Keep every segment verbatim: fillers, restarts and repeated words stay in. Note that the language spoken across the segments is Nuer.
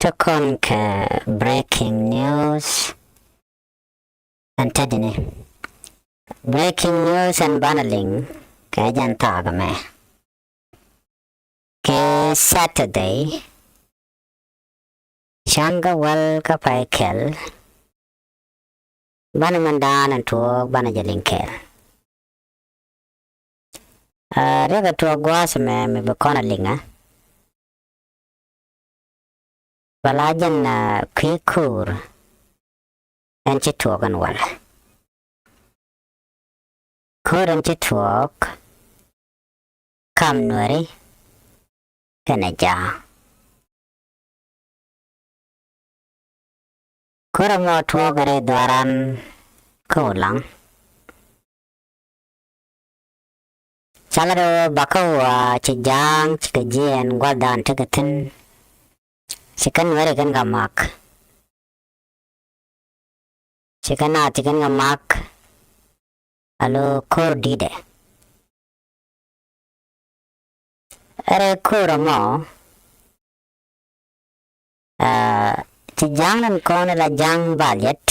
Te kɔn kɛ breaking news. Ɛn te dini breaking news ɛn banɛ liŋ kɛ jɛn thaak ɛmɛ. Kɛ Saturday, can kä wäl kä pay kɛl, banɛ mɛn da̱a̱n ɛn tuɔɔk banɛ jɛ liŋ kɛɛl. Aa, riɛkɛ tuɔɔk gua̱a̱th ɛmɛ mi bi kɔn a liŋä. Wala jɛn, aa, kui̱ ko̱o̱r ɛn ci tuɔɔk ɛn walɛ. Ko̱o̱r ɛn ci tuɔɔk kam Nuɛri kɛnɛ Ja̱a̱ŋ. Ko̱o̱r ɛmɔ tuɔɔk rɛy dhuaaran kä Ulaŋ. Calɛ rɛw bakä wä ci Ja̱a̱ŋ cikɛ jiɛɛn gua̱thdan tekɛ thi̱n. Cikɛ Nuɛri kɛn kɛ mak. Cikɛ naath cikɛn kɛ mak. Alo ko̱r di̱tɛ. Ɛ rɛy ko̱r ɛmɔ, aa, ci Ja̱a̱ŋ ni kɔn la Ja̱a̱ŋ Baliet.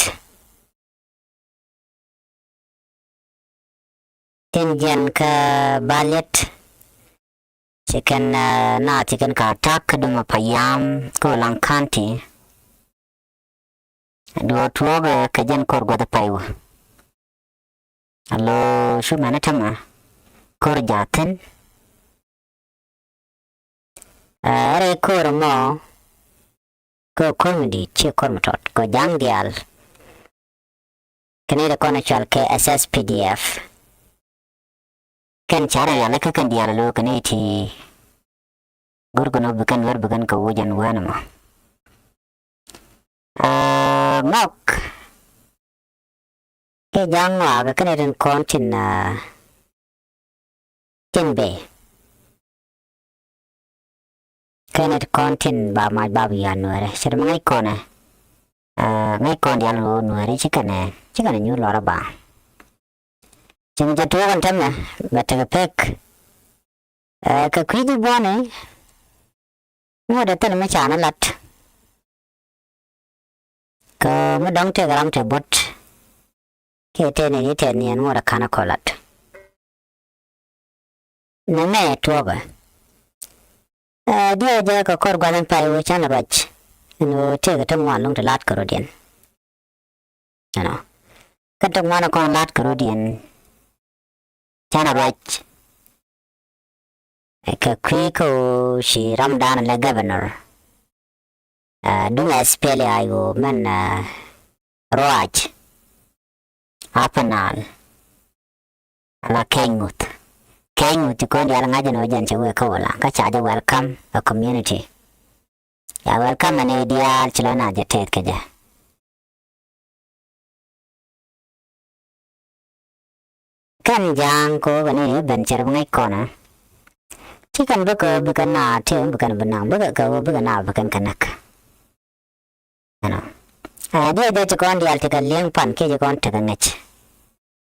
Tin jiɛn kä Baliet. Cikɛn, aa, naath cikɛn kɛ attack kä Duma Payam kä Ulaŋ County. Duɔ tuɔɔk, aa, kɛ jɛn ko̱r gua̱th pay wä. Alo cu mɛn tämɛ ko̱r ja̱thin. Aa, rɛy ko̱r ɛmɔ kɛ ko̱r mi di̱i̱t, ci ko̱r mi tɔt kɛ Ja̱a̱ŋ diaal. Kɛn i̱ ti kɔn i̱ cɔal kɛ S S P D F. Kɛn ca rɔ yal ikä kɛn diaal alo kɛn i̱ ti go̱r kɛn ɔ bi kɛn wär bi kɛn kɛ wuc ɛn wään ɛmɔ. Aa, mɔk kɛ Ja̱a̱ŋ ŋɔak kɛn i̱ tin kɔn tin, aa, tin bey. Kɛn i̱ ti kɔn tin ba mac ba bi yal Nuɛri. Cɛ ti mi ŋäc kɔn ɛ, aa, ŋäc kɔn diaal ɣöö Nuɛri ci kɛn ɛ, ci kɛn ɛ nyuur lɔrä ba. Cieŋ jɛ tuɔɔk ɛn tämɛ bɛ tekɛ pek. Ɛ, kɛ kui̱ ji̱ buɔ̱ni ŋuɔ̱t ɛ thil mi ca ni lat. Kɛ mi dɔ̱ŋ tëëk ram te buɔ̱t kiɛ tëë ni di tëë ni ɛn ŋuɔ̱t ɛ ka̱n ɛ kɔ lat. Nɛmɛ tuɔɔkɛ. Ɛ, diɛ jɛ kɛ kɔr gua̱n in pay wee can ruac. Ɛn ɣöö tëëkɛ ti ŋuan luŋ ti la̱t kɛ rɔ̱diɛn. Ɛnɔ. Kä ti ŋuan kɔn la̱t kɛ rɔ̱diɛn. Can ruac. Ɛ, kɛ kui̱ kä ɣöö ci ramdan lɛ governor. Ɛ, duŋ S P L A I O mɛn, ɛ, ruac. Upper Nile. Ala keny ŋuth. Keny ŋuth ti kɔn diaal ŋa̱c ɛn ɣöö jɛn cɛ wëë kä Ulaŋ kä ca jɛ welcome a community. Ya welcome ɛn ɛ diaal ci lɔ na jɛ tɛth kɛ jɛ. Kɛn Ja̱a̱ŋ kɛ ɣöö kɛ ni ben cɛ rɛ bi ŋäc kɔn ɛ. Ci kɛn bikɛ bikɛ na tëë bikɛn bi naŋ bikɛ kɛ ɣöö bikɛ na bikɛn kɛ näk. Ɛnɔ. Ɛ, diɛ jɛ ci kɔn diaal tekɛ li̱eŋ pan kiɛ ci kɔn tekɛ ŋäc.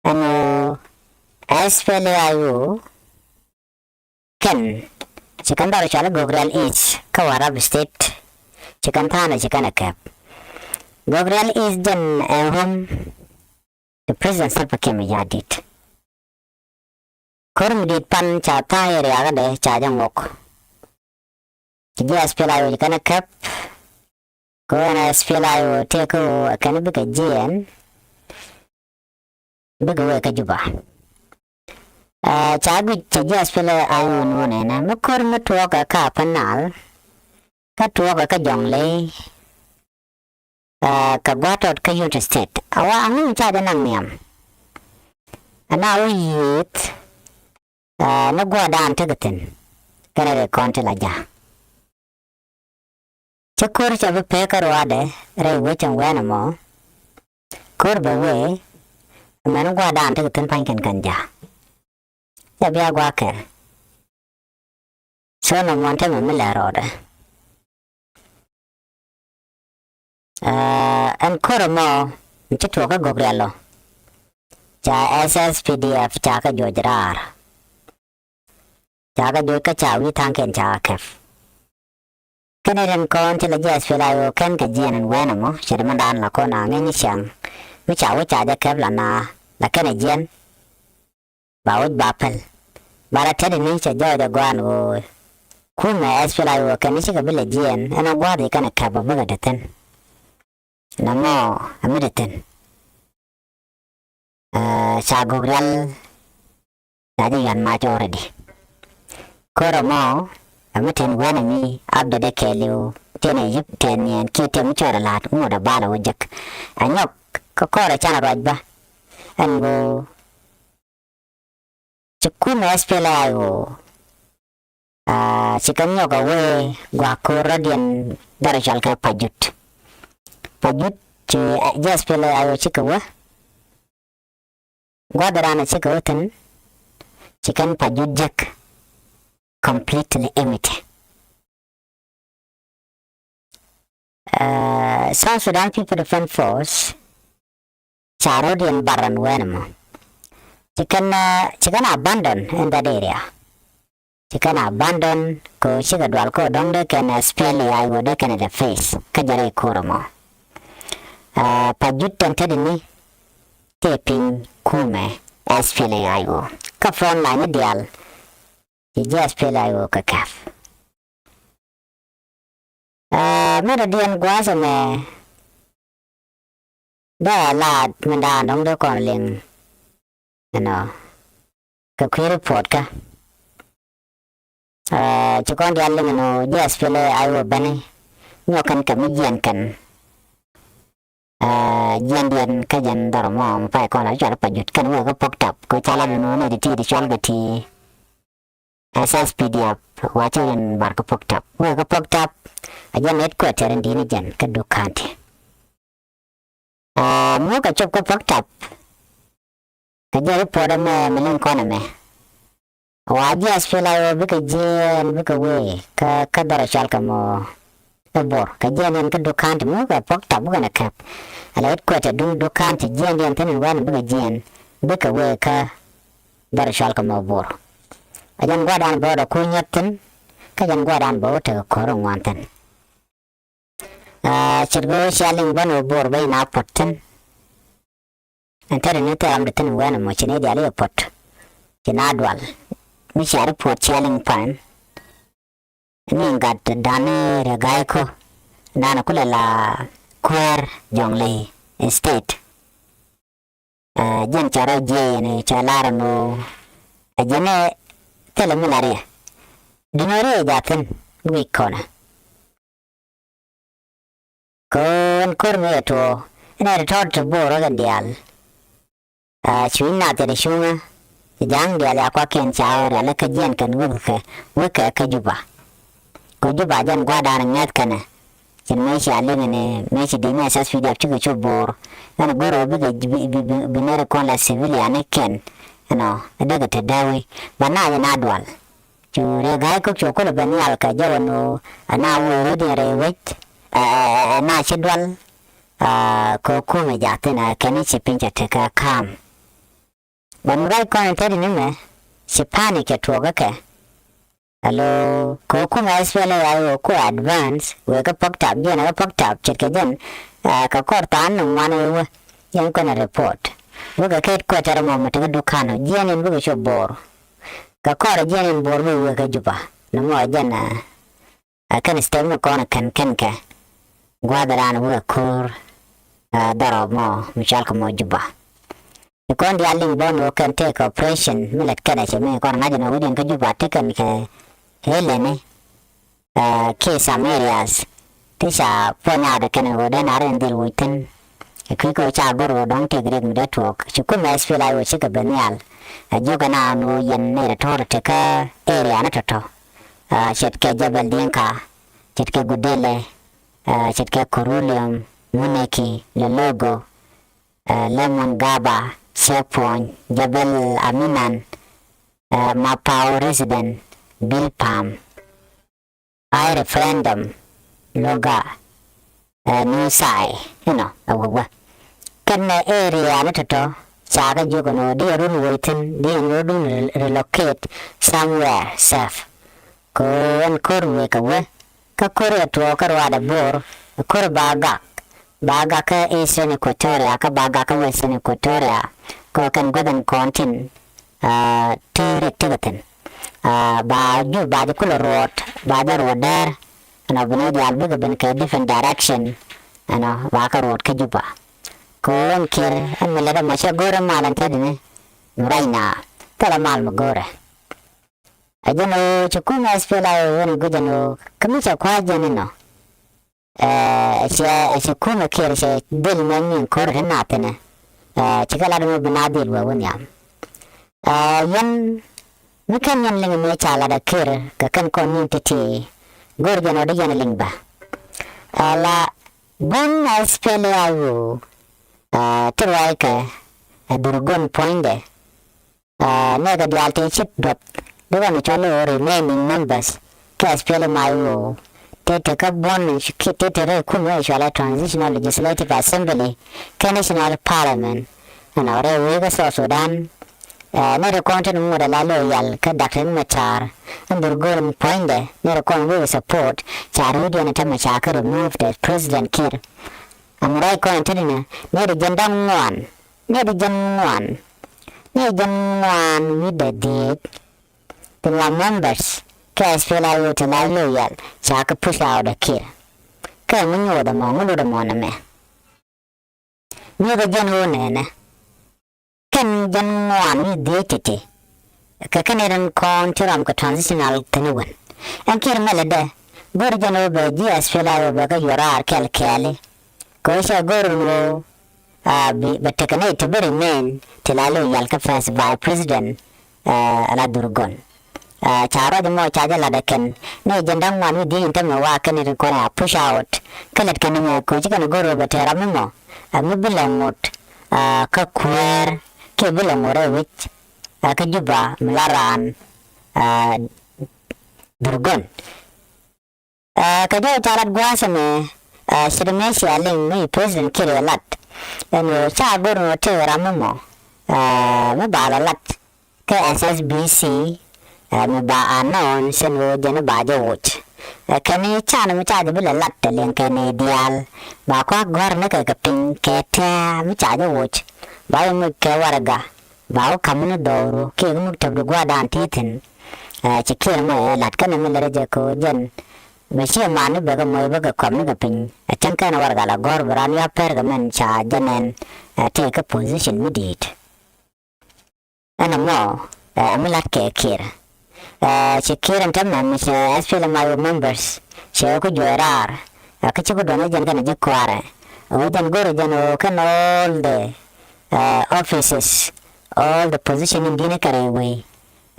Ɛn ɣöö S P L A I O kɛn ci kɛn dhɔr cɔal i̱ Gogrial East kä Warrap State. Ci kɛn tha̱a̱ŋ ci kɛn ɛ kɛp. Gogrial East jɛn ɛ home to President Salva Kiir Mayardit. Ko̱r mi di̱i̱t pan ca tha̱a̱ŋ area kädɛ ca jɛ ŋuɔk. Ci ji̱ S P L A I O ci kɛn ɛ kɛp. Kɛ ɣöö ɛn S P L A I O tëëkɛ ɣöö ɛ kɛn bikɛ jiɛɛn bikɛ wee kä Juba. Ɛ, ca guic cɛ ji̱ S P L A I O nuɔ̱ɔ̱n ɛnɛ mi ko̱r mi tuɔɔkɛ kä Upper Nile kä tuɔɔkɛ kä Jonglei. Ɛ, kɛ gua̱a̱th tɔt kä Unity State a wa aŋu ca jɛ naŋ nhiam. Ɛn a wä yiëëth, ɛ, ni gua̱a̱th daan tekɛ thi̱n kɛnɛ rɛy kɔn ti la ja̱. Cä ko̱r cɛ bi pek kä ruaadɛ rɛy wec ɛn wɛn ɛmɔ. Ko̱r bɛ wee mɛn gua̱a̱th daan tekɛ thi̱n pa̱ny kɛn kɛn ja̱. Cɛ bia gua̱a̱th kɛl. So nɔ muɔ̱n te mɛ mi lɛ rɔɔdɛ. Ɛ, ɛn ko̱r ɛmɔ mi ci tuɔɔk kä Gogrial ɔ. Ca S S P D F ca kɛ juɔc raar. Ca kɛ juɔc kä ca wi̱i̱ tha̱a̱ŋkiɛn ca kɛ kɛp. Kɛn ɛ rin kɔn ti la jiɛ S P L A I O kɛn kɛ jiɛn ɛn wɛn ɛmɔ cɛ di mɛn daan la kɔn a ŋäc ni cäŋ. Mi ca wä ca jɛ kɛp la na la kɛn ɛ jiɛn. Ba wec ba päl. Ba la tɛt ni cɛ jɔɔc ɛ gɔaan ɣöö kumɛ S P L A I O kɛn ni cikɛ bi lɛ jiɛɛn ɛn ɛ gua̱a̱th i̱ kɛn ɛ kɛp ɛ bikɛ te thi̱n. Nɔmɔ ɛ mi te thi̱n. Ɛ, ca gok rial. Ca jɛ yɔ̱a̱n mac already. Kɔrɛ mɔ ɛ mi te ɛn wɛn ɛ mi update ɛ kɛɛliw. Tëë nɛ yip tëë niɛn kiɛ tëë mi cɔɔr ɛ la̱a̱t ŋot ɛ bal ɛ wä jek. Ɛ nyɔk kä kɔrɛ canɛ ruac bä. Ɛn ɣöö ci kumɛ S P L A I O, aa, ci kɛ nyɔk a wee gua̱a̱k ko̱r rɔ̱diɛn dɔrɛ cɔal kɛ Pajut. Pajut ci, ɛ, ji̱ S P L A I O cikɛ wee. Gua̱a̱th ran a cikɛ wee thi̱n ci kɛn Pajut jek completely empty. Ɛ, South Sudan People Defense Force ca rɔ̱diɛn bar ɛn wɛn ɛmɔ. Ci kɛn, ɛ, ci kɛn abandon in that area. Ci kɛn abandon kɛ ɣöö cikɛ dual kɛ ɣöö dɔ̱ŋ dee kɛn S P L A I O dee kɛn ɛ dee face kä jɛ rɛy ko̱r ɛmɔ. Ɛ, Pajut tɛn tetdɛ ni tëë piny kumɛ S P L A I O. Kä front line ni diaal ci ji̱ S P L A I O kɛ kɛp. Ɛ, mi dɔ̱diɛn gua̱a̱th ɛmɛ dee a laat mi daan dɔ̱ŋ dee kɔn liŋ, you know, kɛ kui̱ report kä. Ɛ, ci kɔn diaal liŋ ɛn ɣöö ji̱ S P L A I O beni nyɔk kɛn kɛ mi jiɛn kɛn. Ɛ, jiɛndiɛn kä jɛn dhɔr mɔ mi pay kɔn la cual Pajut kɛn wee kä Pok Tap kɛ ca la bi nuɔ̱ɔ̱n ɛ ti ti di cual kɛ ti. S S P D F wa cɛ yɛn bar kä Pok Tap. Wee kä Pok Tap a jɛn headquarter in di̱i̱n jɛn kä Duk County. Aa, muɔ̱k a cop kä Pok Tap. Kɛ jɛ report ɛmɛ mi liŋ kɔn ɛmɛ. Wa ji̱ S P L A I O bikɛ jiɛɛn bikɛ wee kä, kä dhɔr a cɔal kɛ mɔ. Ɛ Bor kɛ jiɛn yɛn kä Duk County muɔ̱k ɛ Pok Tap bikɛ nɛ kɛp. Ala headquarter duŋ Duk County jiɛn yɛn thi̱n in wɛn bikɛ jiɛn bikɛ wee kä dhɔr cɔal kɛ mɔ Bor. Ɛ jɛn gua̱dan bä wä dɔ kuny nyɔt thi̱n kä jɛn gua̱dan bä wä tekɛ ko̱r in ŋuan thi̱n. Aa, ce̱t go̱o̱r cia liŋ bä ni wä Bor bä in a puɔt thi̱n. Ɛn tɛt ni thil ram di thi̱n wɛn ɛmɔ ci ni diaal i̱ puɔt. Ci na dual mi cia ri puɔt cia liŋ pan. Ni gat dani Riek Gai Kok dani kulɛ la kuäär Jonglei State. Ɛ, jɛn ca rɔ jiɛc ni ca lar ni ɛ jɛn ɛ thilɛ mi la riɛ. Duŋ ɛ riɛ jathin wi̱i̱ kɔnɛ. Kɔn ko̱r mi ɛ tuɔɔ inɛ ti tɔt ti Bor rɔ kɛn diaal. Aa, cui̱ nath cɛ ti cuŋä. Ci ja̱a̱ŋ diaal ya kuakiɛn ca ɣöö rial kä jiɛn kɛn wek kɛ wek kɛ kä Juba. Kɛ Juba jɛn gua̱a̱r da̱a̱n ŋɛth kɛnɛ. Cin mëë cia liŋ ni mëë ci di̱i̱t ni S S P D F cikɛ cop Bor. Ɛn go̱r ɣöö bikɛ bi, bi, bi, bi nɛr kɔn la civilian ni kɛn. Ɛnɔ, ɛ dee kɛ te dee wi̱i̱ ba na jɛ na dual. Cu Riek Gai Kok cu kulɛ ben nhial kɛ jɛ wä nu ɛ na wee wä diɛn rɛy wec. Ɛ, ɛ, ɛ, ɛ na ci dual. Aa, kɛ kumɛ jathin ɛ kɛn i̱ ci piny cɛ tekɛ ka̱a̱m. Bɛ mi ruac kɔn in tɛt in imɛ ci pa̱a̱ni cɛ tuɔɔk kä kɛ. Alo, kɛ kumɛ S P L A I O ku advance wee kä Pok Tap jiɛn kä Pok Tap ce̱tkɛ jɛn. Aa, kɛ kɔr tha̱a̱n ni ŋuan wee wä yɛn kuɛn report. Wä kɛ ket kuɛ tɛr mɔ mi tekɛ dukan jiɛn in bikɛ cop Bor. Kɛ kɔr jiɛn in Bor bi wee kä Juba ni mɔ jɛn. Aa, Ɛ kɛn step mi kɔn kɛn kɛn kɛ gua̱a̱th raan wä ko̱r. Aa, dhɔrɔ mɔ mi cɔal kɛ mɔ Juba. Ti kɔn diaal liŋ bä ni wä kɛn tëëkɛ operation mi lät kɛn ɛ cɛ mi kɔn ŋa̱c ni wä diɛn kä Juba ti kɛn kɛ heleni. Aa, kiɛ some areas ti ca puɔ̱ny aat kɛn wä den a rin dhil wi̱c thi̱n. Ɛ kui̱ kɛ wä ca go̱r wä dɔ̱ŋ tëëk riɛk mi dee tuɔɔk ci kumɛ S P L A I O cikɛ ben nhial. Ɛ jiök ɛn a ni wä yɛn nɛy rɛ to̱r ti kä area ni tɔ̱tɔ̱. Aa, ce̱tkɛ Jebel Dinka, ce̱tkɛ Gudele, aa, ce̱tkɛ Korulium, Muneki, Lologo, aa, Lemon Gaba, Sepuony, Jebel Aminan, aa, Mapao resident, Bilpam, Ai Referendum, Loga, aa, Nusai, you know, ɛ wä wä. Kɛn ɛ area ni tɔ̱tɔ̱ ca kɛ jiök ɛn ɣöö di ɛ run wä thi̱n, di ɛ run relocate somewhere safe. Kɛ ɣöö ɛn ko̱r wëë kɛ wä Kä ko̱r ɛ tuɔɔk kä ruaadɛ bo̱o̱r, ko̱r ba gak, ba gak kä Eastern Equatoria kä ba gak kä Western Equatoria, kɛ kɛn guäth ɛn kɔn tin ti rik ti kɛ thi̱n. Ba Juba ba jɛ kulɛ ruɔt, ba jɛ ruɔt dɛr, ɛnɔ bi ni diaal bikɛ ben kɛ different direction, ɛnɔ ba kɛ ruɔt kä Juba. Kɛ ɣöö ɛn Kiir ɛn mi lät ɛmɔ cɛ go̱o̱rɛ mal ɛn tetdɛ ni, mi ruacna thilɛ mal mi go̱o̱rɛ. Ɛ jɛn ɣöö ci kumɛ SPLA-IO ɣöö ni guic ɛn ɣöö kä mi cɛ kua̱c jɛn inɔ, ɛ cɛ, ɛ cɛ kumɛ Kiir cɛ dhil mɛn ni ko̱r ti nath thi̱n ɛ, ɛ ci kɛ lat ɛmɔ bi naath dhil wee wä nhiam. Ɛ yɛn mi kɛn yɛn liŋ mi ca lat ɛ Kiir kɛ kɛn kɔn ni̱n ti̱ti̱, go̱o̱r jɛn ɣöö dee yɛn liŋ bä. Ɛ la buɔ̱n SPLA-IO ti ruackɛ ɛ Dhurgon puɔ̱nydɛ. Nɛɛkɛ diaal tëë cit duɔth, di kɔn cɔl i̱ remaining members kä SPLM-IO, tëë te kä buɔ̱n, tëë te rɛy kum ëë cɔal i̱ Transitional Legislative Assembly kä National Parliament, ɛnɔ rɛy wec kä South Sudan. Nɛɛkɛ kɔn tin ŋuɔ̱t ala loyal kä Doctor Riek Machar, ɛn Dhurgon puɔ̱nydɛ, nɛɛkɛ kɔn wec support, ca rɛydiɛn täämɛ ca kɛ remove the President Kiir. Ɛmɛ ruac kɔn tetdɛ ni, nɛɛkɛ jiɛn da̱ŋ ŋuan, nɛɛkɛ jiɛn ŋuan, nɛɛkɛ jiɛn ŋuan wi̱cdɛ dhieec, tin la members kä SPLA-IO tin la loyal, ca kɛ push out ɛ Kiir. Kä mi nyuɔth ɛmɔ, ŋu lut ɛmɔ nɛmɛ? Nyuɔth ɛ jɛn ɣöö nɛnɛ, kɛn jiɛn ŋuan wi̱cdɛ dhieec ti̱ti̱, kɛ kɛn ɛ rin kɔn ti rɔm kɛ transitional thi̱n i̱ wän. Ɛn Kiir mɛlɛ dɛ, go̱o̱r jɛn ɣöö bɛ ji̱ SPLA-IO bɛ kɛ yuɔr raar kɛl kɛɛli. Kɛ ɣöö cɛ go̱o̱r ɛn ɣöö, ɛ, bi, bɛ tekɛ nɛy ti bi remain ti la loyal kä first vice president, ɛ, ala Dhurgon. Ɛ, ca ruac ɛmɔ ca jɛ lat ɛ kɛn ni jiɛn da̱ŋ ŋuan wi̱cdɛ dhieec in täämɛ wa kɛn in kɔn a push out. Kä lät kɛn ɛmɛ kɛ ɣöö ci kɛn go̱o̱r ɣöö bɛ te ram ɛmɔ, ɛ, mi bi lɛ ŋot, ɛ, kä kuäär kiɛ bi lɛ ŋot rɛy wec, ɛ, kä Juba mi la raan, ɛ, Dhurgon. Ɛ, kɛ jɔw ca lat gua̱a̱th ɛmɛ, ɛ, ce̱t mëë cia liŋ mi President Kiir ɛ lat. Ɛn ɣöö ca go̱r ni ɣöö tëë ram ɛmɔ, ɛ, mi ba lɛ lat kä SSBC, ɛ, mi ba announce ɛn ɣöö jɛn ba jɛ woc. Ɛ, kɛn i̱ can mi ca jɛ bi lɛ lat ɛ liŋ kɛn i̱ diaal. Ba kɔak gɔ̱a̱r ni kɛ kɛ piny kɛ tɛ̱̈ɛ̱̈ mi ca jɛ woc. Ba jɛ moc kɛ warɛga. Ba wä ka̱m ni dhɔru kiɛ kɛ muk täpdu gua̱a̱rdan ti thi̱n. Ɛ, ci Kiir mɔ ɛ lat kɛn mi lät rɛ jɛ kɛ ɣöö jɛn bɛ ciɛ man ni bɛ kɛ moc bä kɛ kɔm ni kɛ piny. Ɛ cäŋ kɛn warɛga la gɔ̱r bɛ ran ya pɛr kɛ mɛn ca jɛ nɛn, ɛ, tëë kä position mi di̱i̱t. Ɛn ɛmɔ, ɛ, mi lat kɛ Kiir. Ɛ, ci Kiir ɛn täämɛ mi cɛ SPLM-IO members cɛ ku juɔc raar. Ɛ, kä ci ku duɔ̱n ɛ jɛn kɛn ji̱ kɔaarɛ. Ɛ, wä jɛn go̱r ɛ jɛn ɣöö kɛn all the, ɛ, offices, all the position in di̱n kɛ rɛy wec.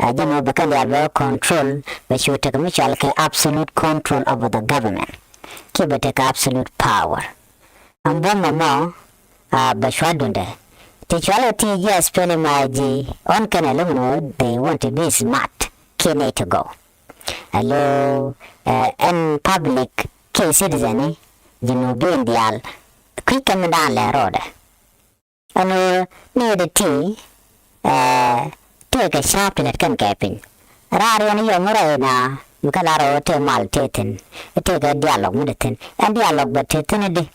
Ɛ, jɛn ɣöö bɛ kɛn diaal bɛ control, bɛ cu tekɛ mi cɔal kɛ absolute control over the government. Kiɛ bɛ tekɛ absolute power. Ɛn buɔ̱m ɛmɔ, a, bɛ cua duundɛ. Ti cua lɛ ti ji̱ SPLM-IG, ɣän kɛn ɛ lo̱ŋ ni ɣöö they want to be smart kiɛ nɛy ti gɔw. Alo, ɛ, ɛn public kiɛ citizen ni Junubin diaal, kui̱ kɛn mi da̱a̱n lɛ rɔɔdɛ. Ɛn ɣöö nɛy ti ti, ɛ, tëëkɛ ca̱a̱p ti lät kɛn kɛ piny. Raar yɛn yɔm rɛy na mi kä lar ɣöö tëë mal tëë thi̱n, tëëkɛ dialogue mi te thi̱n. Ɛn dialogue bɛ te thi̱n i̱di?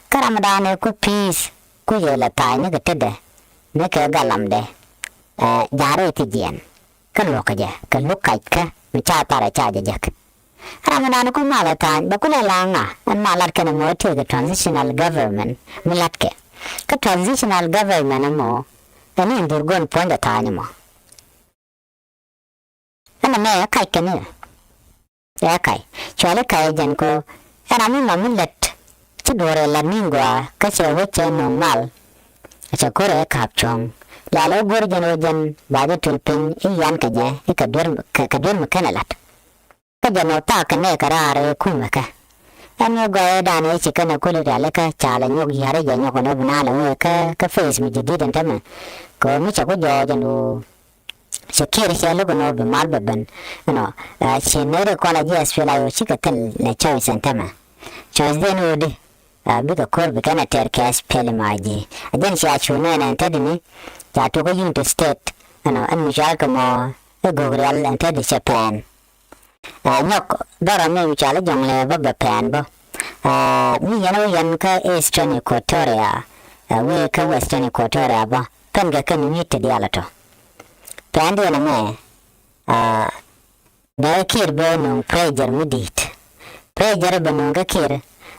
Kä ram mi da̱a̱n ɛ ku peace, ku yɛ lɛ tha̱a̱ny ni kɛ tetdɛ, ni kɛ galamdɛ, ɛ, ja̱a̱r rɛy ti jiɛɛn. Kä luɔ̱kä jɛ kɛ luk kac kä mi ca tharɛ ca jɛ jek. Ram mi da̱a̱n ku malɛ tha̱a̱ny bɛ kulɛ la ŋa? Ɛn ma lat kɛn ɛmɔ tëëkɛ transitional government mi latkɛ. Kä transitional government ɛmɔ ɛn in Dhurgon puɔ̱nydɛ tha̱a̱ny ɛmɔ. Ɛn ɛmɛ ɛ kac kɛn i̱ ɛ kac. Cuali kac ɛ jɛn ku ɛ ram mi ma mi lät ci duɔ̱ɔ̱r ɛ lat ni gɔaa kä cɛ wec cɛ nööŋ mal. Cɛ ko̱r ɛ ka̱a̱p cuɔ̱ŋ. Lɛl ɛ go̱r jɛn ɣöö jɛn ba jɛ tuil piny i̱ yan kɛ jɛ i̱ kɛ duer, kɛ, kɛ duer mi kɛn ɛ lat. Kä jɛn ɔ thaak kɛ nɛɛkɛ raar ɛ kumɛ kɛ. Ɛn ɣöö gɔɔyɛ danɛ ci kɛn ɛ kuli rialikä ca lɛ nyɔk yi̱a̱r i̱ jɛ nyɔk ɛn ɣöö bi naath lɛ ŋuɛ kä, kä phase mi ji̱ di̱t ɛn tämɛ. Kɛ ɣöö mi cɛ ku jɔɔc ɛn ɣöö cɛ Kiir cɛ lo̱k ɛn ɣöö bi mal bɛ ben. Ɛnɔ, ɛ, ci nɛy ri kɔn a ji̱ SPLA-IO cikɛ thil lɛ choice ɛn tämɛ. Choice diɛn ɣöö di, ɛ, bikɛ ko̱r bi kɛn ɛ tɛr kɛ SPLM-IG. Ɛ jɛn cia cu nɛn ɛn tetdɛ ni ca tuɔk kä Unity State. Ɛnɔ, ɛn mi cual kɛ mɔ i̱ Gogrial ɛn tetdɛ cɛ pɛn. Ɛ, nyɔk dhɔrɔ mi wi̱i̱ cɔal i̱ Jɔŋlɛ bä bɛ pɛn bä. Ɛ, mi yɛn wä yɛn kä Eastern Equatoria, ɛ, wi̱i̱ kä Western Equatoria bä. Pɛn kɛ kɛn wi̱i̱ ti diaal ɛ tɔ. Pɛn diɛn ɛmɛ, ɛ, bɛ Kiir bɛ nöŋ pressure mi di̱i̱t. Pressure bɛ nöŋ kä Kiir,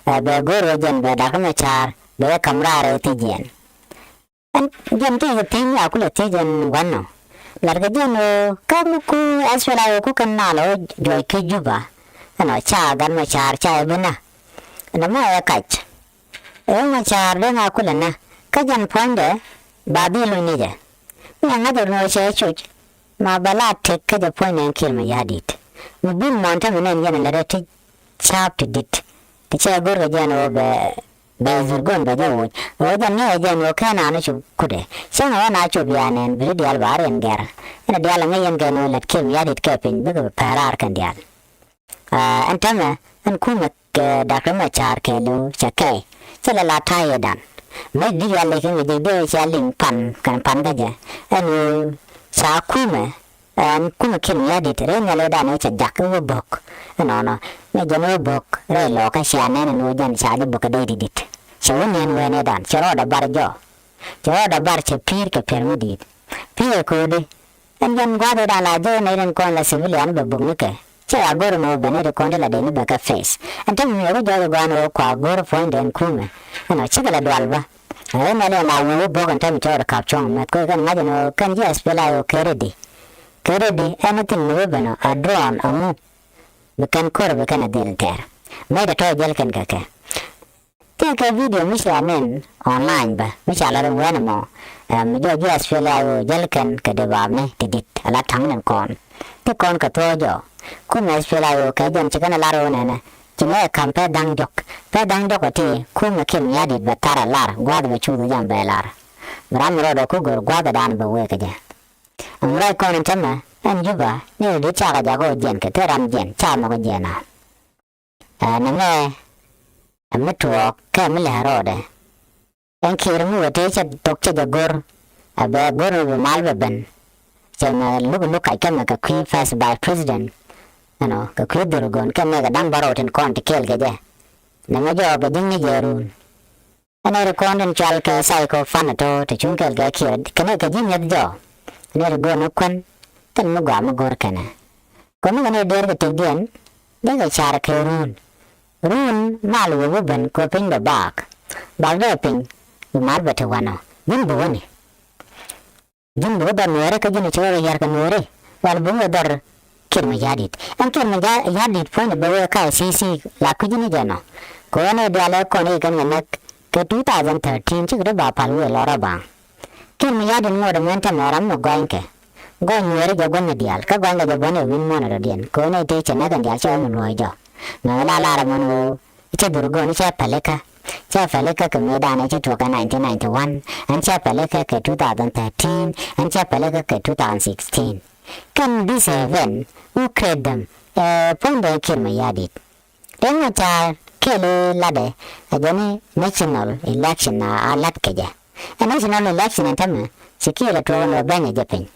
ɛ, bɛ go̱r wä jɛn bɛ Dak Macar, bɛ kam raar ɛ thiec jɛn. Ɛn jɛn ti kɛ thiec ni a kulɛ thiec ɛn gua̱n nɔ. Lat kɛ jɛn ɣöö kä mi ku S P L A ɣöö ku kɛn nal ɣöö juɔc kä Juba. Ɛnɔ ca Gat Macar ca ɛ bi nä. Ɛnɔ mɛ ɛ kac. Ɛ Macar dee ŋa kulɛ nä. Kä jɛn puɔ̱nydɛ ba dhil luny ni jɛ. Mi ɛ ŋa̱c ɛ ɣöö cɛ cuc. Ma bɛ la tëk kä jɛ puɔ̱nydɛ ɛn Kiir Mayardit. Mi bil mɔn tämɛ nɛn yɛn ɛ lät ɛ ti ca̱a̱p ti di̱t. Ti cɛ go̱r kɛ jɛn ɣöö bɛ Bɛ dhurgon bɛ jɛ woc. Ɣöö jɛn ŋäcɛ jɛn ɣöö ken an cu kutdɛ. Cäŋ ɣän a cop ya nɛn bi ti diaal ba riɛn gɛr. Ɛn diaal ŋäc yɛn kɛn ɣöö lät Kiir Mayardit kɛ piny bikɛ bi pɛr raar kɛn diaal. Ɛn täämɛ ɛn kumɛ kɛ Dak Macar kɛɛliw cɛ kɛy. Cɛ lɛ la ta̱yɛ dan. Mec di̱t ya lek kɛ ŋäc jɛ dee cɛ liŋ pan kɛn pan kä jɛ. Ɛn ɣöö ca kumɛ Ɛn kumɛ Kiir Mayardit rɛy nhial ëëdan ëë cɛ jak i̱ wä bo̱k. Ɛnɔnɔ mi jɛn wä bo̱k rɛy lɔɔkä cia nɛn ɛn wä jɛn ca jɛ bo̱k kɛ dee di̱t di̱t. Cɛ wä niɛn wɛn ëëdan cɛ rɔɔdɛ bar jɔɔ. Cɛ rɔɔdɛ bar cɛ pi̱i̱r kɛ piɛr mi di̱i̱t. Pi̱i̱r ɛ ko̱o̱di ɛn jɛn gua̱a̱th ëëdan la jɔɔ nɛy rin kɔn la civilian bɛ bo̱k ni kɛ. Cɛ a go̱r ɛn wä ben nɛy rin kɔn ti la dee ni bɛ kɛ face. Ɛn täämɛ mi wä jɔɔc ɛ gɔaa ɛn wä kua go̱r puɔ̱nydɛ ɛn kumɛ. Ɛnɔ cikɛ la dual bä. Ɛ mɛn ɛ la wee wä bo̱k ɛn täämɛ cɛ rɔɔdɛ kap cuɔ̱ŋ mɛth kɛ kɛn ŋa̱c ɛn wä kɛn ji̱ S P L A I O kɛ ready. Kɛ ready anything mi wä ben ɔ a drone a ŋu. Bi kɛn ko̱r bi kɛn a dhil tɛɛr. Mɛy tɛ tɔ̱ jäl kɛn kɛ kɛ. Tëëkɛ video mi cia nɛn online bä mi cia lat ɛn wɛn ɛmɔ. Ɛm jɔɔ ji̱ S P L A I O jäl kɛn kɛ dee baapni ti di̱t a la ta̱ŋ nɛn kɔn. Ti kɔn kɛ thuɔ̱ɔ̱ jɔɔ. Kumɛ S P L A I O kɛ jɛn ci kɛn a lar ɣöö nɛnɛ. Ci mɛ kam pɛ dhaŋ diɔ̱k. Pɛ dhaŋ diɔ̱k ɛ ti kumɛ Kiir Mayardit bɛ thar a lar gua̱a̱th bɛ cuuth jam bɛ lar. Bi ram rɔɔdɛ ku gör gua̱a̱thdan bɛ wëë kɛ jɛ. Ɛm ruac kɔn in tämɛ ɛn Juba ni rɔ di̱t cakɛ jak ɣöö jiɛn kɛ thil ram jiɛn ca mɔk jiɛn a. Ɛ nɛmɛ ɛ mi tuɔɔk kɛ mi lɛ rɔɔdɛ. Ɛn Kiir mi wä tëë cɛ thok cɛ jɛ go̱r. Ɛ bɛ go̱r mi bi mal bɛ ben. Cɛ mɛ luk luk kac kɛmɛ kɛ kui̱ first vice president. Ɛnɔ kɛ kui̱ dhurgon kɛmɛ kɛ da̱ŋ bärɔw tin kɔn ti kɛɛl kɛ jɛ. Nɛmɛ jɔɔk bɛ ji̱n ni jɛ run. Ɛn ɛ ri kɔn tin cual kɛ psycho fan ɛ tɔ ti cuŋ kɛɛl kɛ Kiir kɛnɛ kɛ ji̱ mi̱eth jɔɔk. Ɛn ɛ ri go̱o̱r ni kuän kɛn mi gɔaa mi go̱o̱r kɛnɛ. Kɔn ni kɛn ɛ dëër kɛ tëkdiɛn dee kɛ car kɛ run. Run mal wä wä ben kɛ piny bɛ baak. Baak dee piny bi mar bɛ te wanɔ ji̱n bi wäni. Ji̱n bi wä dhɔr Nuɛɛri kä ji̱n ci wä yar kɛ Nuɛɛri wal bi wä dhɔr Kiir Mayardit. Ɛn Kiir Mayardit puɔ̱nydɛ bɛ wee ka I C C la kui̱ ji̱n i̱ jɛ nɔ. Kɛ ɣän i̱ diaal ɛ kɔn i̱ kɛn kɛ näk kɛ two thousand thirteen cikɛ ti ba pal wëë lɔr a baŋ. Kiir Mayardit ŋot ɛmɛn tɛmɛ ram mi gɔanykɛ. Gɔny Nuɛɛri jɛ gua̱n mi diaal kä gɔanykɛ jɛ buɔ̱n ɛ wi̱n muɔ̱n ɛ dɔ̱diɛn kɛ ɣän i̱ tëë cɛ näk ɛn diaal cɛ ɣän mi luɔ̱ɔ̱c jɔk. Mɛ wä la lar ɛmɛn ɣöö Cä dhurgon cä pälikä. Cä pälikä kɛ mëëdan cä tuɔɔk kɛ nineteen ninety-one. Ɛn cä pälikä kɛ two thousand thirteen. Ɛn cä pälikä kɛ two thousand sixteen. Kɛn this event who create them? Ɛ puɔ̱nydɛ Kiir Mayardit. Riɛk Machar kɛɛl i̱ latdɛ ɛ jɛn i̱ national election a lat kɛ jɛ. Ɛ national election ɛn tämɛ ci Kiir ɛ tuɔɔk ɛn ɣöö bɛ̈ny ɛ jɛ piny.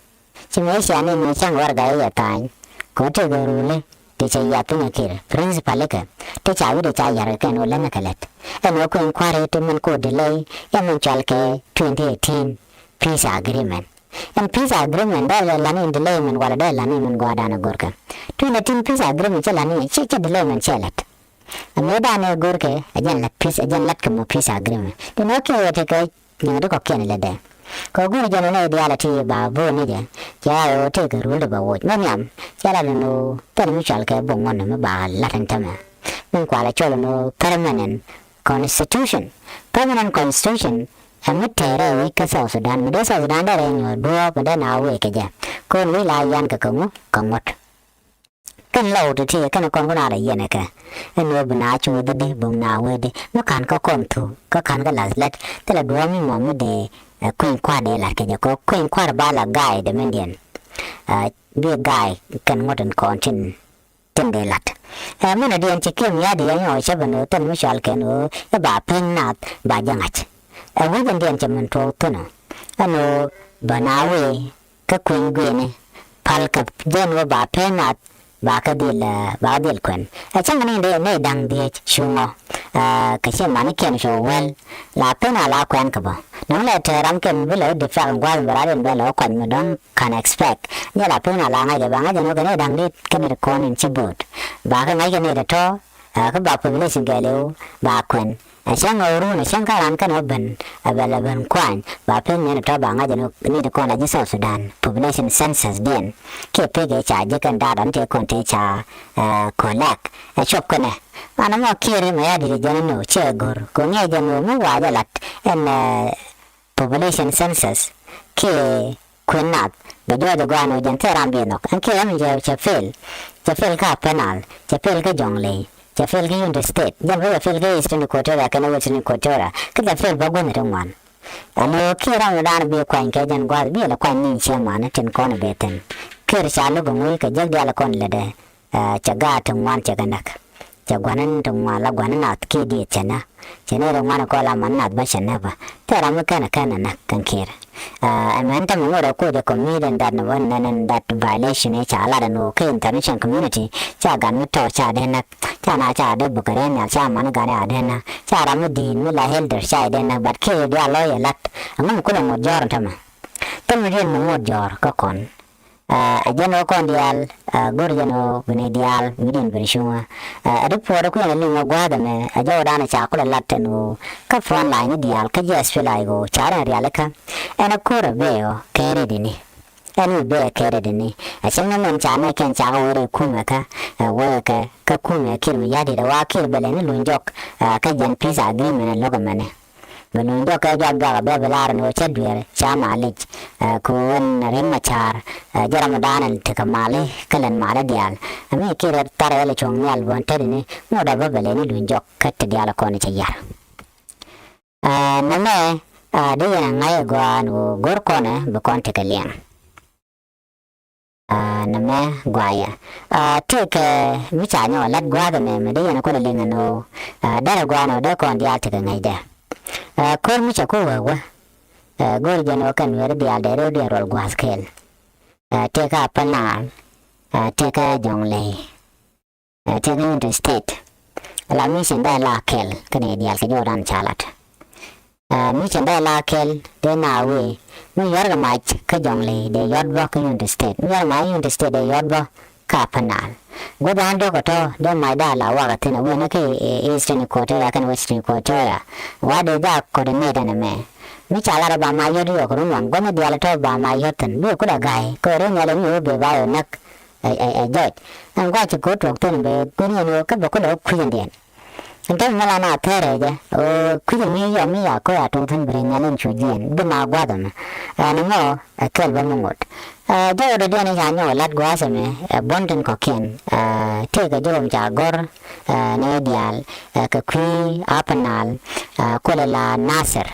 Ci mëë cia ni mëë cäŋ warɛga i̱ yɛ tha̱a̱ny kɛ ɣöö tëëkɛ ruli ti cɛ yiath piny ɛ Kiir principal ikɛ ti ca wi̱cdɛ ca ya̱r kɛ kɛn ɣöö läŋä kɛ lät. Ɛn ɣöö kueŋ kua̱ri ti min ko̱o̱t delay ɛ min cɔal kɛ twenty eighteen peace agreement. Ɛn peace agreement dee lɛ la̱t ni in delay min walɛ dee la̱t ni min gɔaadan ɛ görkɛ. Twenty eighteen peace agreement cɛ la̱t ni cɛ cɛ delay min cɛ lät. Ɛ mëëdan ɛ görkɛ ɛ jɛn la̱t peace ɛ jɛn la̱t kɛ mɔ peace agreement. Ti nɔ kiɛ yɛ ti kɛ Nyaŋ di kɔ̱kiɛn ilɛ dɛ. Kɛ guur jɛn inɛ idiaalɛ ti ba bo̱o̱n ni jɛ. Cɛ a ɣöö tëëkɛ rul di bɛ woc. Mɛ nhiam cɛ lat ni ɣöö thil mi cɔal kɛ bok ŋuɔ̱n mi ba lat ɛn tämɛ. Min kualɛ cɔl ni ɣöö permanent constitution. Permanent constitution ɛ mi tɛɛrɛ wi̱c kä South Sudan. Mi dee South Sudan dee rɛy nyuɔ̱ɔ̱r duɔ̱ɔ̱p mi dee na wëë kɛ jɛ. Ko̱n wi̱c la yan kɛ kɛ ŋu kɛ ŋuɔ̱t. Kɛn lɔw ti ti kɛn kɔn kun a rɛ yɛn kɛ. Ɛn wä bi na cu wä dhidi bi na wä di mi kan kä kɔn thu kä kan kä lath lɛt thilɛ duɔ̱ɔ̱m mi mɔ mi dee kueny kua̱r dee lat kɛ jɛ kɔ kueny kua̱r ba la ga̱a̱y dee min diɛn. Bi ga̱a̱y kɛn ŋuɔ̱t in kɔn tin tin dee lat. Ɛ min a diɛn ci kiɛm ya̱ di yɛn yɔ cä ben wä thil mi cɔal kɛn wä i̱ ba peny naath ba jɛ ŋa̱c. Ɛ wä jɛn diɛn cɛ min tuɔɔk thunɔ ɛn wä bä na wee kä kueny guiɛni pal kɛ jɛn wä ba peny naath. ba kä dhil, eh, ba kä dhil kuɛn. Ɛ cäŋ ni dee nɛy da̱ŋ dhiec cuŋɔ, eh, kɛ ci manikiɛn cu wäl la pen a la kuɛn kɛ bä. Nɔŋ lɛ te ram kɛn bi lɛ wä defect in gua̱th in bɛ rat in bɛ lɛ wä kuany mi dɔ̱ŋ can expect. Ni la pen a la ŋa̱c ɛ ba ŋa̱c ɛn wä kɛ nɛy da̱ŋ dit kɛn ri kɔn in ci bo̱o̱t. Ba kä ŋa̱c kɛ nɛy tɔ̱tɔ̱, eh, kä ba population kɛɛliw ba kuɛn. Ɛ cäŋ ɣöö run ɛ cäŋ kä ran kɛn ɣä ben ɛ bɛ lɛ ben kuany ba pek ŋi̱n ɛ tɔ̱ ba ŋa̱c ɛ ni ti kɔn la ji̱ South Sudan population census diɛn. Kiɛ pek ɛ ca ji̱ kɛn data ni tëë kɔn tëë ca, ɛ, collect ɛ cop kɛnɛ. Ɣän ɛmɔ Kiir mɛ ya di̱t ɛ jɛn ɛn ɣöö cɛ go̱r kɛ ŋi̱i̱c jɛn ɣöö mi wac ɛ lat ɛn, ɛ, population census kiɛ kuën nath bɛ jɔɔc ɛ gɔaa ni wä jɛn thil ram biɛ nhɔk. Ɛn kiɛ ram cɛ, cɛ fail. Cɛ fail kä Upper Nile, cɛ fail kä Jonglei, cɛ fail kä Unity State. Jɛn bä cɛ fail kä Eastern Equatoria kɛnɛ Western Equatoria. Kä cɛ fail bä guänh ti ŋuan. Ɛn ɣöö kiɛ ram ni daan bi kuany kɛ jɛn gua̱a̱th bi lɛ kuany ni ciɛ man tin kɔn bɛ thi̱n. Kiɛ ri ca lo̱k ŋuul kɛ jek diaal kɔn lätdɛ. Ɛ, cɛ gaat ti ŋuan cɛ kɛ näk. Cɛ gua̱n in ti ŋuan la gua̱n in nath kiɛ diet cɛ näk. Cɛ ni ri ŋuan kɔ la man nath bä cɛ näk bä. Thil ram mi kɛn kɛn näk kɛn Kiir. Ɛ, ɛmɛn tämɛ ŋot ɛ koc ɛ committing that ni wä nɛn in that violation i̱ ca lat ɛn ɣöö kä international community ca gat mi tɔɔk ca dee näk. Ca na ca dee bukɛ rɛn nhial ca man gat a dee näk. Ca ram mi di̱i̱t mi la elder ca dee näk, but Kiir diaal lɔ yɛ lat. Ɛŋu mi kulɛ ŋot jɔ̱ɔ̱r tämɛ. Tämɛ diɛn mi ŋot jɔ̱ɔ̱r kä kɔn. Ɛ, ɛ jɛn ɣöö kɔn diaal, ɛ, go̱r jɛn ɣöö bi nɛy diaal wi̱cdiɛn ben cuŋä. Ɛ, ɛ report kuɛn ɛ liŋ ɛ gua̱a̱th ɛmɛ ɛ jɔwdan ɛ ca kulɛ lat ɛn ɣöö kä front line ni diaal kä ji̱ SPLA-IO ca rɛn rialikä. Ɛn ɛ ko̱r ɛ bee ɔ kɛ rɛdini. Ɛn ɛ bee ɛ kɛ rɛdini. Ɛ cäŋ ni mɛn ca nɛy kɛn ca kɛ wee rɛy kumɛ kä, ɛ, wee kɛ kä kumɛ Kiir mi ya̱di̱t ɛ wa Kiir bɛ lɛ ni luny jɔk, ɛ, kä jɛn peace agreement ɛ lo̱k ɛmɛnɛ. Bɛ luny jɔk kɛ jɔak jɔak a bɛ bi lar ni wä cä dueer ca malic. Ɛ, ku wän Riek Machar, ɛ, jɛ ram dan tekɛ mali kä lɛn mali diaal. Ɛ mi Kiir thar ɛ lɛ cuɔ̱ŋ nhial buɔ̱n tetdini ŋot a bä bɛ lɛ ni luny jɔk kä ti diaal kɔn cɛ yar. Ɛ, nɛmɛ, ɛ, dee yɛn a ŋa̱c ɛ gɔaa ni wä go̱r kɔn ɛ bi kɔn tekɛ liɛŋ. Aa, nɛmɛ guayɛ. Aa, tëëkɛ mi ca nyɔk lat gua̱a̱th ɛmɛ mi dee yɛn kulɛ liŋ ɛn ɣöö, aa, derɛ gua̱a̱th ɛn ɣöö dee kɔn diaal tekɛ ŋäcdɛ. Aa, ko̱r mi cɛ ku wee wä, aa, go̱o̱r jɛn ɣöö kɛn weri diaal dee rɛw diɛn ruɔl gua̱a̱th kɛl. Aa, tëëkɛ Upper Nile, aa, tëëkɛ Jonglei. Ɛ, tëëkɛ Unity State. Ala mi cin dee la kɛl kä nɛy diaal kɛ jɔwdan ca lat. Ɛ, mi cin dee la kɛl dee na wee mi yuɔr kɛ mac kä Jonglei dee yuɔt bä kä Unity State. Mi yuɔr mac Unity State dee yuɔt bä kä Upper Nile. Gua̱th an dɔ̱k ɛ tɔ̱ dee mac dee la wakä thi̱n a wee ni kä, ɛ, Eastern Equatoria kɛnɛ Western Equatoria. Wa dee jak coordinate ɛn ɛmɛ. Mi ca lat ɛ ba mac yuɔt yɔk run waŋ gua̱th ni diaal ɛ tɔ̱ ba mac yuɔt thi̱n. Bi kulɛ ga̱y kɛ ri nhial ɛ mi wee bee ba yɔ näk. Ɛ, ɛ, ɛ jɔc. Ɛn gua̱c ci ko̱ tuɔɔk thi̱n bɛ gui̱n yɛn ɣöö kä bɛ kulɛ wä kui̱c ɛn diɛn. Ɛn täämɛ mi la na thɛɛr ɛ jɛ ɣöö kui̱c ɛn mi yɔm mi ya ko̱ ya tuɔɔk thi̱n bi ri nhial in cu jiɛn bi ma gua̱th ɛmɛ. Ɛn ŋɔ ɛ kɛl bä mi ŋot. Ɛ, jɔwdɛ diɛn in ca nyɔk ɛ lat gua̱a̱th ɛmɛ ɛ buɔ̱n tin kɔ̱kiɛn. Ɛ, tëëkɛ jɔwdɛ ca gɔ̱r, ɛ, ni diaal, ɛ, kɛ kui̱ Upper Nile, ɛ, kulɛ la Nasir.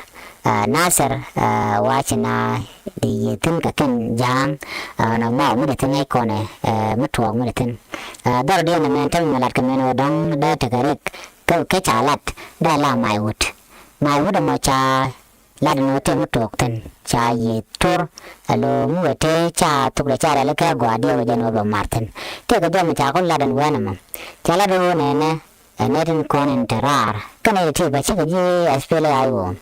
Ɛ, Nasir, ɛ, wa ci na di yiëë thi̱n kɛ kɛn ja̱a̱ŋ, ɛ, nɔ mɔ mi di thi̱n ŋäc kɔnɛ, ɛ, mi tuɔɔk mi di thi̱n. Ɛ, dhɔr diɛn ɛmɛ ɛn tämɛ mi lat kɛ mɛn ɣöö dɔ̱ŋ dee tekɛ rik kä, kä ca lat dee la Maiwut. Maiwut ɛmɔ ca lat ɛn ɣöö tëë mi tuɔɔk thi̱n ca yiëë thor. Ɛ lo̱o̱ mi wee tëë ca thok dee ca rɛl kɛ gɔaa diɛw jɛn ɣöö bɛ ma̱r thi̱n. Tëëkɛ jɔm ca ku lat ɛn wɛn ɛmɔ ca lat ɣöö nɛnɛ ɛ nɛy tin kɔn in te raar kä nɛy ti ti bä cikɛ ji̱ SPLA-IO.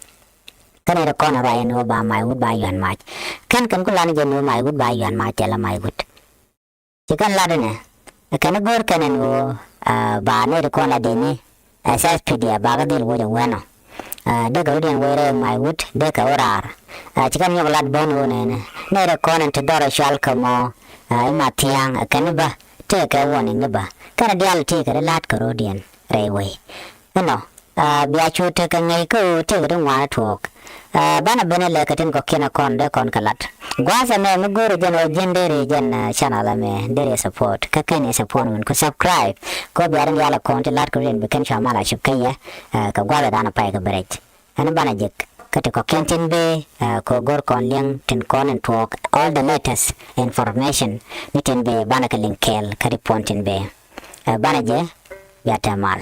Kä nɛy ti kɔn in ruac in ɣöö ba Maiwut ba yuan mac. Kɛn kɛn ku lan jɛ in ɣöö Maiwut ba yuan mac tɛl a Maiwut. Ci kɛn lat inɛ ɛ kɛn i̱ go̱o̱r kɛn in ɣöö, aa, ba nɛy ti kɔn la dini SSPDF bakä dhil woc ɛ wɛnɔ. Aa, dee kɛ rut in wec rɛy Maiwut dee kɛ wä raar. Aa, ci kɛn nyɔk lat bän ɣöö nɛnɛ nɛy ti kɔn in ti dhɔr ɛ cual kɛ mɔ, aa, i̱ Mathiaŋ ɛ kɛn i̱ bä tëëkɛ warning i̱ bä kɛn i̱ diaal tëëkɛ ri la̱t kɛ ro̱o̱diɛn rɛy wec. Inɔ, aa, bia cu tekɛ ŋäc kä ɣöö tëëkɛ ti ŋuan tuɔɔk. Aa, banɛ ben ilɛ kɛ tin kɔ̱kiɛn ɛ kɔn dee kɔn kɛ lat. Gua̱a̱th ɛmɛ mi go̱o̱rɛ jɛn ɣöö ji̱n deri jɛn, aa, channel ɛmɛ deri support. Kä kɛn i̱ support min ku subscribe. Kɛ ɣöö bia rin diaal ɛ kɔn ti lat kɛ rin bi kɛn cua mal a cop kä yɛ, aa, kɛ gua̱a̱th ɛ da̱a̱n ɛ pay kɛ bɛ rɛc. Ɛn banɛ jek kä ti kɔ̱kiɛn tin bee, aa, kɛ ɣöö go̱o̱r kɔn liɛŋ tin kɔn in tuɔɔk all the latest information ni tin bee banɛ kɛ liŋ kɛɛl kä ri puɔ̱n tin bee. Aa, banɛ jɛ bia tɛ mal.